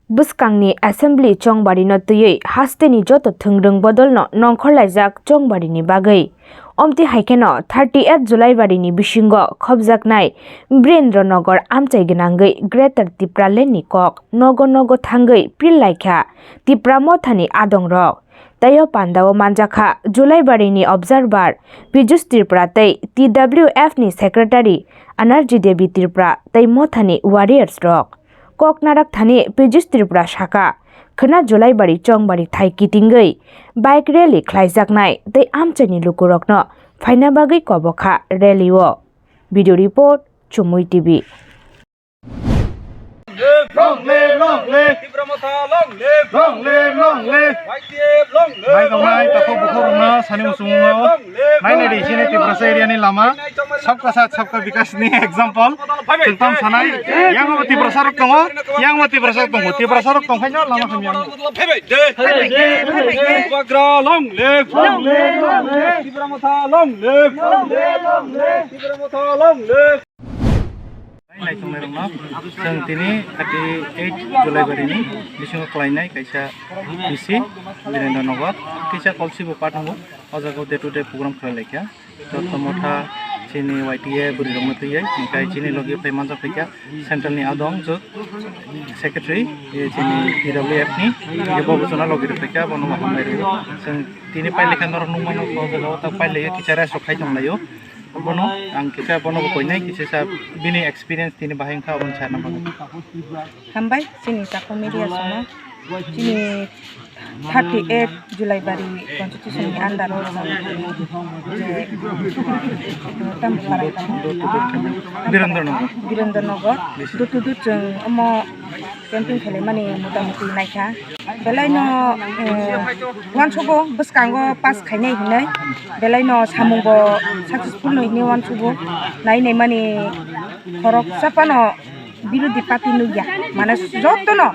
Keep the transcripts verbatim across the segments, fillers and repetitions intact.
Bwskangni assembly chongbarino twiwi hasteni joto thwngrwng bodolno nongkhorlaijak chongbarini bagwi. Omtwi hai kheno thirty eight July barini bisingo khopjaknai Birendra Nagar amchai gwnangwi Greater Tipralandni kok nogo nogo thangwi pil laikha Tipra Mothani adongrok. Tei o pandao manjakha July barini Observer Piyush Tripura tei T W F ni Secretary Anergy Devi Tripura tei Mothani warriors rok. Kok narak thani Piyush Tripura saka, khwna Julaibari chongbari thai kitingwi bike rally khlaijaknai tei amchaini lukurokno phaina bagwi kobokha rally o. Video report, Chumui T V. Long live, long live. Tipra Motha, long live. Long live, long live. Y T F, long live. Nai tongnai, takhuk bukhuk rokno sani muchungo. Long live. Nai nai di, chini Tiprasa area ni lama. Sabka saath, sabka vikas ni example. Chwng tamo sanai, yang bo Tiprasa rok tongo, yang bo Tiprasa rok tongo, Tiprasa rok tongkhaino lama hamya. Bubagra long live. Long live, long live. Tipra Motha long live. Long live, long live. Tipra Motha long live. Nai tongnai rokno, chwng tini thirty eight Julaibari ni bisingo khlainai kaisa B C, Birendra Nagar, kisa Kolsibo part tongo, o jaga o day to day program khlai laikha. Joto motha chini Y T A bwrwi rokno twiwi, hinkhe chini logi phai manjak phaikha central ni adong jwk secretary, eh, chini T W F ni, hinkhe bo bwswkno logi rw phaikha, bono bo hambai rw. Chwng tini pailai kha norok nukmano, o jaga o tak pailai kisa rest rok khai tonglaio. Bono ang kisa bono bo koinai kisa sa bini experience tini bahai wngkha, obono sana bagwi. Hambai, chini takhuk media sono, chini thirty eight Julaibari constitution ni under o chwng je, eh, tamo parai tamo. Birendra Nagar. Birendra Nagar. Door to door chwng omo camping khailaimani mota moti naikha. Belaino, eh, uansugo bwskango pass khainai hinwi. Belaino samungbo successful no hinwi uansugo. Nai naimani khoroksa phano birodhi party nukya, mane jotono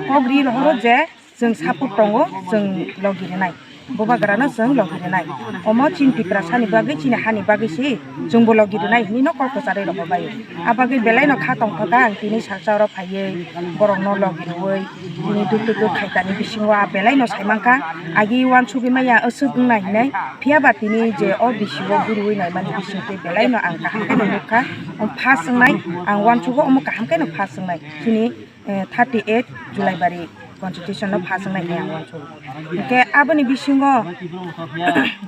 kok ri rohoro je chwng support tongo, chwng logi rwnai, bubagrano chwng logi rwnai. Omo chini Tiprasani bagwi, chini hani bagwi se chwngbo logi rwnai hinwi no kok kwcharwi rohor bai. A bagwi belaino kha tongthokha ang tini salsa oro phaiwi borokno logi rwui tini duk duk duk khaitani bisingo a belaino saimankha, agi uansugwi maya aswk wngna hinwi, phiyaba tini je o bisi o guriwi naimani bisingtwi belaino ang kaham kheno nukha. Omo first wngnai, ang uansugo omo kaham kheno first wngnai. Chini, eh, thirty eight Julaibari constitution no first wngnai hinwi ang uansugo. Hinkhe aboni bisingo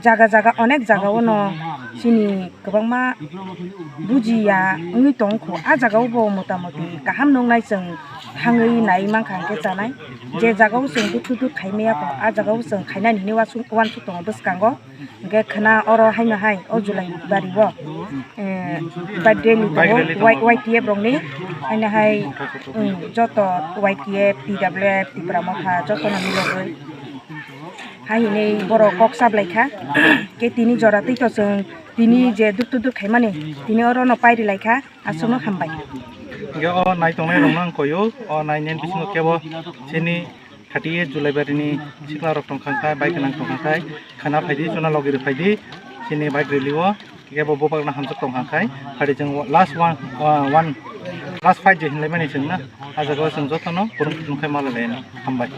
jaga jaga, onek jaga o no chini kwbangma bujiya wngwi tongkho. A jaga o bo mota moti kaham nuknai chwng thangwi nai mankha hinkhe chanai. Je jaga o chwng duk duk duk khai maya kho, a jaga o chwng khainani hinwi uansuk, uansuk tongo bwskango. Hinkhe khwna oro haino hai o Julaibari o, eh, bike rally tongo, bike rally tongo. Y-, Y T F rokni, haino hai, um, joto Y T F, T W F, Tipra Motha, jotono milogwi. Hai hinwi borok kok sablaikha. Khe tini jora twi to chwng tini je duk duk duk khaimani, tini orono pairilaikha. Aswkno hambai. Hinkhe o nai tongnai rokno ang koio, o nai nini bisingo kebo chini thirty eight Julaibari ni sikla rok tongkha khai, bai gwnang tongkha khai, khwna phaidi, chuna logi rw phaidi, chini bike rally o, kebo bubak no hamjak tongkha khai, phari chwng last one, uh, one, last fight je hinlai mani chwng na, a jaga o chwng joto no kurung kurung khai malai lai no, hambai.